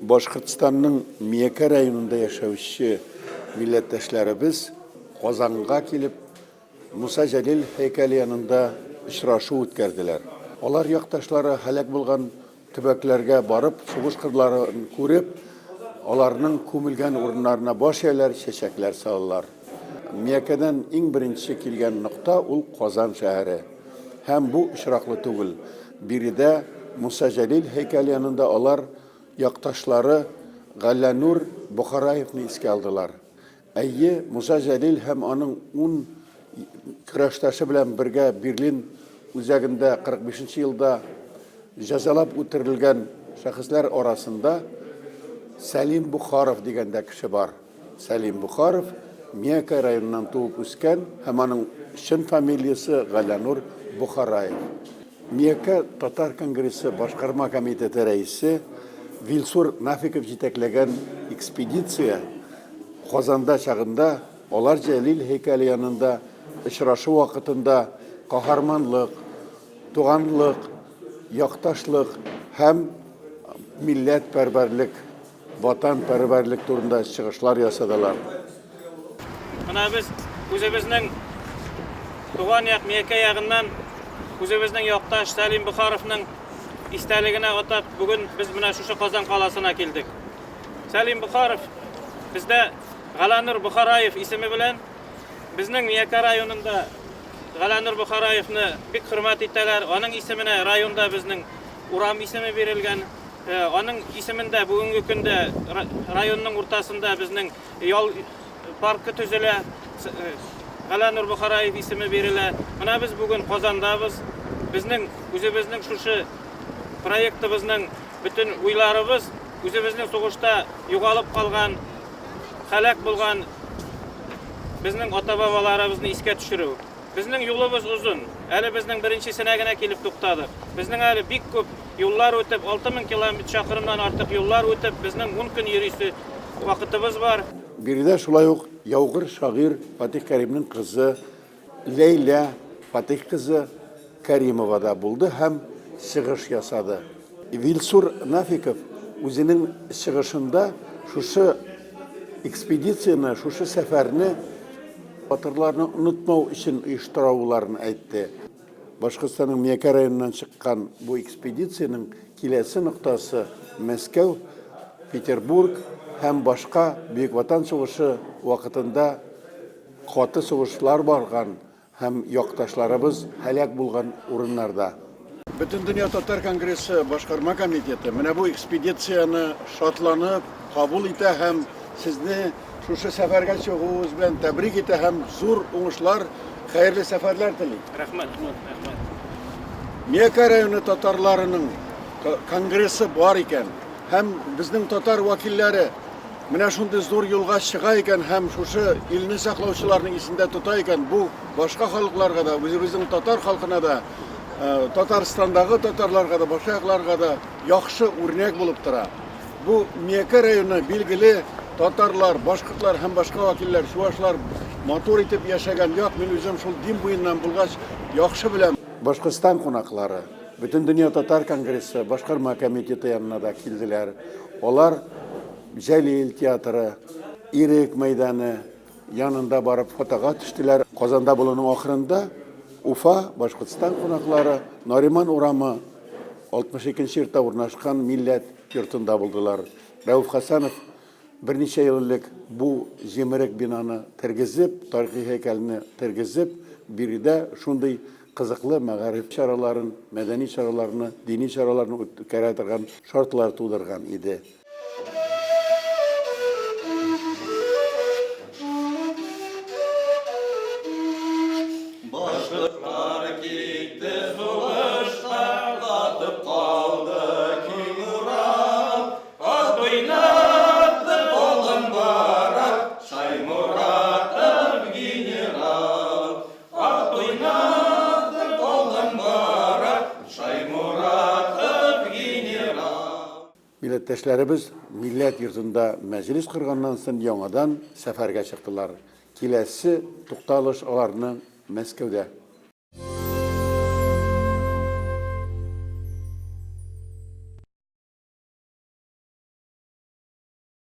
Башкортстанның Миякә районында яшәүче милләттәшләребез Казанга килеп, Муса Җәлил һәйкәле янында очрашу үткәрделәр. Алар якташлары һәлак булган төбәкләргә барып, сугыш кырларын күреп, аларның күмелгән урыннарына баш ияләр, чәчәкләр салалар. Миякәдән иң беренче килгән нокта ул Казан шәһәре. Һәм бу очраклы түгел. Биредә Муса Җәлил һәйкәле янында алар якташлары Галләнур Бохараевны искә алдылар. Әйе, Муса Җәлил һәм аның ун көрәштәше белән бергә Берлин үзәгендә 45 нче елда җәзалап үтерелгән шәхесләр арасында Сәлим Бохаров дигән дә кеше бар. Сәлим Бохаров Миякә районыннан туып үскән һәм аның чын фамилиясе Галләнур Бохараев. Миякә татар конгрессы башкарма комитеты рәисе Вилсур Нафиков җитәкләгән экспедиция Казанда чагында алар Җәлил һәйкәле янында очрашу вакытында каһарманлык, туганлык, якташлык һәм милләтпәрвәрлек, ватанпәрвәрлек турында чыгышлар ясадылар. Менә без үзебезнең туган як Миякә ягыннан үзебезнең якташ Сәлим Бохаровның истәлегенә атап бүген без менә шушы Казан каласына килдек. Сәлим Бохаров бездә Галәнур Бохараев исеме белән безнең Миякә районында Галәнур Бохараевны бик хөрмәт итәләр. Аның исеменә районда безнең урам исеме бирелгән. Аның исемендә бүгенге көндә районның уртасында безнең ял паркы төзелә. Галәнур Бохараев исеме бирелә. Менә без бүген Казандабыз. Безнең үзебезнең шушы проектыбызның бөтен уйларыбыз үзебезнең сугышта югалып калган, һәлак булган безнең ата-бабаларыбызны искә төшерү. Безнең юлыбыз озын. Әле безнең беренчесенә генә килеп туктадык. Безнең әле бик күп юллар үтеп, 6000 километр чакрымнан артык юллар үтеп, безнең ун көн йөрисе вакытыбыз бар. Биредә шулай ук яугыр шагыйрь Фатих Кәримнең кызы Ләйлә Фатих кызы Кәримова да булды һәм чыгыш ясады. Вилсур Нафиков үзенең чыгышында шушы экспедицияне, шушы сәфәрне батырларны онытмау өчен оештырауларын әйтте. Башкортстанның Миякә районыннан чыккан бу экспедициянең киләсе ноктасы Мәскәү, Петербург һәм башка Бөек Ватан сугышы вакытында каты сугышлар барган һәм якташларыбыз һәлак булган урыннарда. Бөтендөнья татар конгрессы башкарма комитеты менә бу экспедицияне шатланып кабул итә һәм сезне шушы сәфәргә чыгуыгыз белән тәбрик итә һәм зур уңышлар, хәерле сәфәрләр тели. Рәхмәт, рәхмәт. Миякә районы татарларының конгрессы бар икән һәм безнең татар вәкилләре Менә шундый зур юлга чыга икән һәм шушы илне саклаучыларны исендә тота икән, бу башка халыкларга да, үзебезнең татар халкына да, Татарстандагы татарларга да, башка якларга да яхшы үрнәк булып тора. Бу Миякә районы билгеле татарлар, башкортлар һәм башка вәкилләр, чувашлар матур итеп яшәгән як. Мин үзем шул Дим буеннан булгач, яхшы беләм. Башкортстан кунаклары Бөтендөнья татар конгрессы башкарма комитеты янына да килделәр. Алар Җәлил театры, Ирек мәйданы янында барып фотога төштеләр. Казанда булуның ахырында Уфа, Башкортстан кунаклары Нариман урамы 62 нче йортта урнашкан Милләт йортында булдылар. Рәүф Хәсәнов Берничә ел элек бу җимерек бинаны тергезеп, тарихи һәйкәлне тергезеп, биредә шундый кызыклы мәгариф чараларын, мәдәни чараларны, дини чараларны үткәрә торган шартлар тудырган иде. Башкортлар китте сугышка, Катып калды киң урам. Ат уйнатты болын бара, Шайморатов генерал. Ат уйнатты болын бара, Шайморатов генерал. Милләттәшләребез Милләт йортында мәҗлес корганнан соң яңадан сәфәргә чыктылар. Киләсе тукталыш аларның Мәскәүдә.